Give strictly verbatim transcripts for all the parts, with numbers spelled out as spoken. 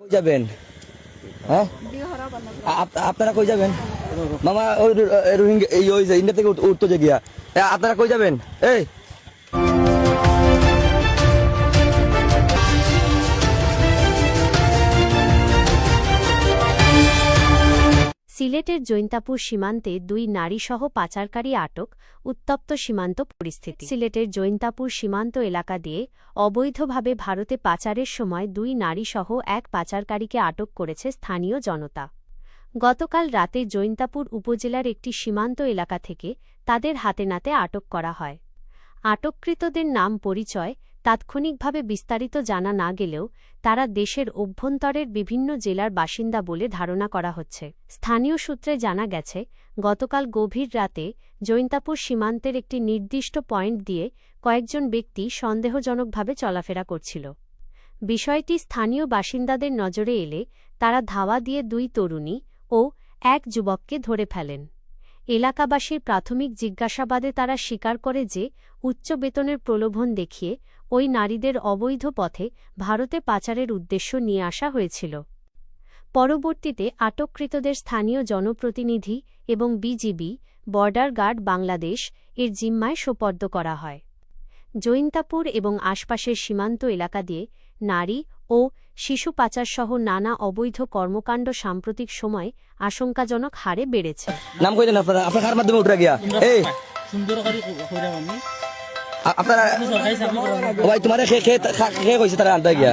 কই যাবেন? হ্যাঁ? আ-, আপ-, আপনারা কই যাবেন? মামা, ওই রো-, এ, রোহিঙ্গা, এই, ওই যে ইন্ডিয়া থেকে উঠ-, উঠতো যে গিয়া। এ, আপনারা কই যাবেন? এই। সিলেটের জৈন্তাপুর সীমান্তে দুই নারীসহ পাচারকারী আটক, উত্তপ্ত সীমান্ত পরিস্থিতি। সিলেটের জৈন্তাপুর সীমান্ত এলাকা দিয়ে অবৈধভাবে ভারতে পাচারের সময় দুই নারীসহ এক পাচারকারীকে আটক করেছে স্থানীয় জনতা। গতকাল রাতে জৈন্তাপুর উপজেলার একটি সীমান্ত এলাকা থেকে তাদের হাতে নাতে আটক করা হয়। আটককৃতদের নাম পরিচয় তাৎক্ষণিকভাবে বিস্তারিত জানা না গেলেও তারা দেশের অভ্যন্তরের বিভিন্ন জেলার বাসিন্দা বলে ধারণা করা হচ্ছে। স্থানীয় সূত্রে জানা গেছে, গতকাল গভীর রাতে জৈন্তাপুর সীমান্তের একটি নির্দিষ্ট পয়েন্ট দিয়ে কয়েকজন ব্যক্তি সন্দেহজনকভাবে চলাফেরা করছিল। বিষয়টি স্থানীয় বাসিন্দাদের নজরে এলে তারা ধাওয়া দিয়ে দুই তরুণী ও এক যুবককে ধরে ফেলেন। এলাকাবাসীর প্রাথমিক জিজ্ঞাসাবাদে তারা স্বীকার করে যে উচ্চ বেতনের প্রলোভন দেখিয়ে ওই নারীদের অবৈধ পথে ভারতে পাচারের উদ্দেশ্য নিয়ে আসা হয়েছিল। পরবর্তীতে আটককৃতদের স্থানীয় জনপ্রতিনিধি এবং বিজিবি, বর্ডার গার্ড বাংলাদেশ, এর জিম্মায় সোপর্দ করা হয়। জৈন্তাপুর এবং আশপাশের সীমান্ত এলাকা দিয়ে নারী ও শিশু পাচার সহ নানা অবৈধ কর্মকাণ্ড সাম্প্রতিক সময়ে আশঙ্কাজনক হারে বেড়েছে। নাম কইলেন আপনারা, আপনারা কার মাধ্যমে উঠরা গিয়া? এই, সুন্দর করে কইরাম আমি। আ-, আপনারা, ও ভাই, তোমারে খে, খে, খা-, খে কইছে তারা আনতে গিয়া?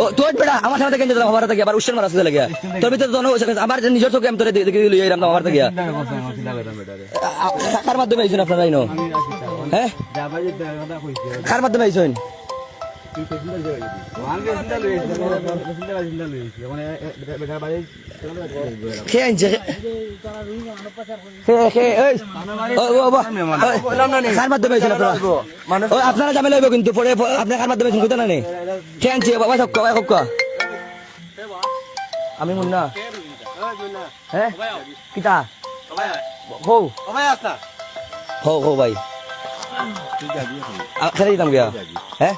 ও, তুই বেটা, আমার সামনে থেকে নিয়ে যাও, আমার গিয়া, আবার উচ্ছেন মারা আছে লাগিয়া। তোর ভিতরে তো আমার নিজের চোখে আমি তোরে দেখে লইয়া এরাম আমার গিয়া। আ-, আ-, কার মাধ্যমে আইছেন আপনারা ইনো? হ্যাঁ? কার মাধ্যমে আইছেন? খে আনছে, খে, খে, খে, এই। ও, ও, বাবা। ওই, কার মাধ্যমে আইছেন আপনারা? ওই, আপনারা ঝামেলা অইবো কিন্তু, পরে, পরে আপনারা কার মাধ্যমে আইছেন, কইতা না নি? খে আনছে, বাবা, সব কওয়া, সব কওয়া। আমি মুন্না। হ্যাঁ? কিতা? হো। হো, হো ভাই। আ, খেলে দিতাম গিয়া। হ্যাঁ?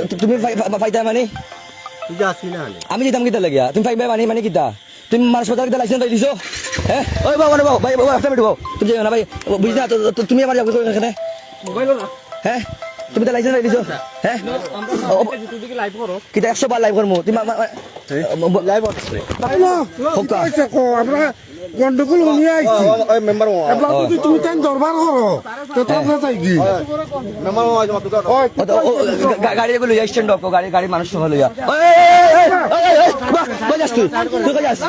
তু-, তুমি ফাই-, ফাই-, ফাইতা মানে? আমি দিতাম কিতা লাগিয়া? তুমি ফাইবা মানে, মানে কিতা? তুমি মানস পাচার কিতা লাইসেন্স পাই দিছো? হ্যাঁ? ওই বাবা, বাবা, ভাই, বাবা, একটা মিনিট বাবা। তুমি যাও না ভাই। বুঝি না, তো, তো তুমি আমার যাও এখানে। হ্যাঁ? তুমি তো লাইসেন্স পাই দিছো? হ্যাঁ? ও, ও, কিতা একশো বার লাইভ করমু? তুমি মা-, মা-, মা-, ব-, ব-, লাইভ আছে। তাই না? হোক কা। এই দেখো, আমরা গন্ডগোল হুনিয়া আইছি। ওই মেম্বার মহোদয়। এবলা যদি তুমি তাইন দরবার করো, তো তোমরা যাই কি? মেম্বার মহোদয়, তোমার দোকান। ওই, ও তো, ও, গা-, গাড়ি এগুলো স্ট্যান্ড হোক, গাড়ি, গাড়ি মানুষ সহ লইয়া। ওই, ওই, বাহ, কই যাস তুই? তুই কই যাস?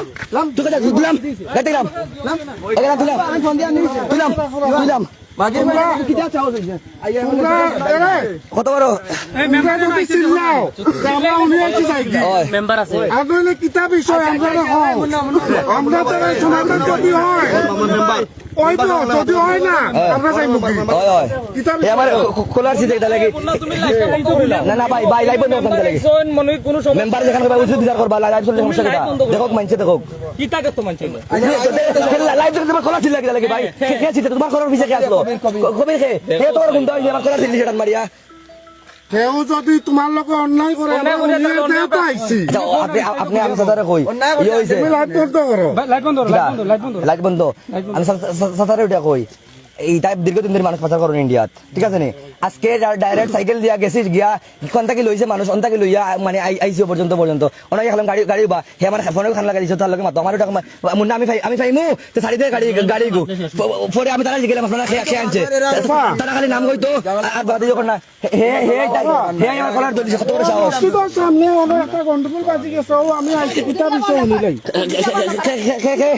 তুই কই যাস? তুই দিলাম, গাড়ি দিলাম। ওই গেলাম, দিলাম। দিলাম, দিলাম। বাকি তোমরা কিতা চাও? তোমরা, এরে, কত বড়? তোমরা যদি চিল্লাও, তে আমরা উনি আইছি যাই কি? ওই। মেম্বার আছে। আর নইলে কিতা বিষয় আমরা দেখো। আমরা তো এই সমাধান যদি হয়, ওই তো, যদি হয় না, আমরা যাইমু কি? ওই, ওই। কিতা এ আমার বিষয়? খো-, খোলার সিটে এটা লাগে। না, না, ভাই, ভাই, লাইভ বন্ধ করতাম এটা লাগে। মেম্বার যেখানে ভাই উচিত বিচার করবা, লাইভ চলছে, সমস্যা কিতা? দেখো, মানছে দেখো। কিতা করতো মানছে? লাইভ দেখতে তোমার খোলা ছিল লাগে, লাগে ভাই। কে, কে আছে? তোমার খোলার পিছে কে আসলো? কবির, কবির। কবির কে? হে তোমার গুন্ডা হইছে, আমার খোলা ছিল সেটা মারিয়া। কেউ যদি তোমার লগে অন্যায় করে, অন্যায় আমরা করে, উনি তাহলে অন্যায় দেওয়া তো আইছি। আচ্ছা, আপনি, আপনি আমি সাদারে কই। অন্যায় করে ইয়ে হইছে। তুমি লাইভ বন্ধ করো। ভাই, লাইভ বন্ধ করো, কিতা? লাইভ বন্ধ করো, লাইভ বন্ধ। লাইভ বন্ধ। আমি সা-, সা-, সাদারে ওটা কই। এই টাইপ দীর্ঘদিন ধরে মানুষ পাচার করো ইন্ডিয়াত, ঠিক আছে নি? আজকে যা ডাইরেক্ট সাইকেল দিয়া গেছি গিয়া, কোন থাকি লইছে মানুষ, কোন থাকি লইয়া, মানে, আই-, আইসিও পর্যন্ত, পর্যন্ত। ওনাকে এখন গাড়ি, গাড়ি বা, হে আমার ফোনে খান লাগাই দিছে, তার লগে মাতো। আমার ওটা মা-, মুন্না, আমি ফাই-, আমি ফাইমু, তো সারি দে গাড়ি, গাড়ি গো। ফ-, ফ-, পরে আমি তারা জিজ্ঞেস, আপনারা খে-, খে আনছে? তা-, তারা খালি নাম কইতো, আর, আর বাদ দিয়ে না। হে, হে, হে, তাই, হে আমার কলার দলিছে, কত বড় সাহস। মসজিদর সামনে অনো একটা গন্ডগোল বাজি গেছে, ও আমি আইছি, কিতা বিষয় হুনিলাই। খে, খে, খে, খে, খে, খে।